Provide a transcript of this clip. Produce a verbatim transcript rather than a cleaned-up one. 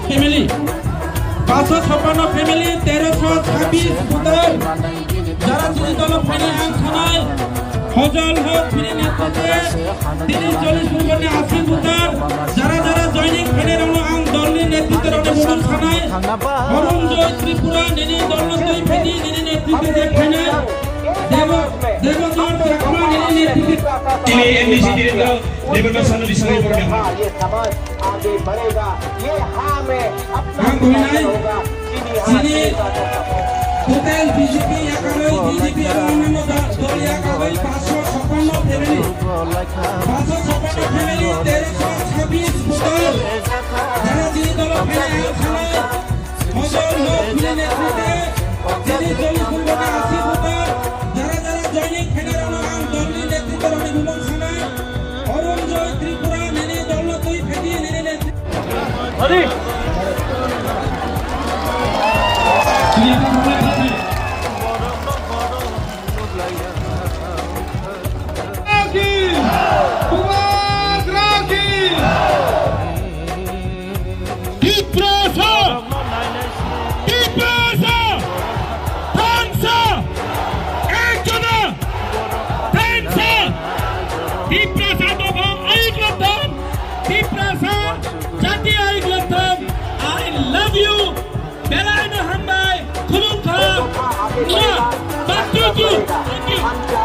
Family, পাঁচশো ছাপ্পান্ন family, তেরোশো ছাব্বিশ voter, যারা চিনি দল ফাইনাল আং থানায়, ফজল হক ফিরে নেতৃত্বে তিরিশ চল্লিশ ফুটবল নিয়ে আশি ভোটার, যারা যারা জয়নিং ফেনে রং আং দলনি নেতৃত্বে রং বুলুন খানায়, অরুণ জয় ত্রিপুরা নিনি দলন দুই ফেনি নিনি নেতৃত্বে যে ফেনে, দেব-, দেবদর চাকমা নিনি নেতৃত্বে। তিনি এমডিসি দীরেন্দ্র দেবেন্দ্র সান্যাল বিশ্বনাথ বর্মা। ये समाज आगे बढ़ेगा, ये हाँ में अपना Ang buhinai, होगा। Sini, total B J P yakarwi, B J P aro onno da-, dol yakarwi, পাঁচশো ছাপ্পান্ন family. পাঁচশো ছাপ্পান্ন family, তেরোশো ছাব্বিশ voter. যারা যে দল ফেলে আছেন, মজল লোক মিলে নেতৃত্বে, যিনি দল ফুলবানা আশি voter, যারা যারা জয়নিং ফেলে রওনা আন দলনি নেতৃত্বে রনি ভুবন সানা, অরুণ জয় ত্রিপুরা, নিনি দল তুই ফেটি, নিনি নেতৃত্বে Tiprasa! Tiprasa! Thansa! Ekjona! Thansa! Tiprasa dophang ayuk lotham! Tiprasa jati ayuk lotham! I love you! Belai no hambai, khulumkha, mwah, back to you. Thank you.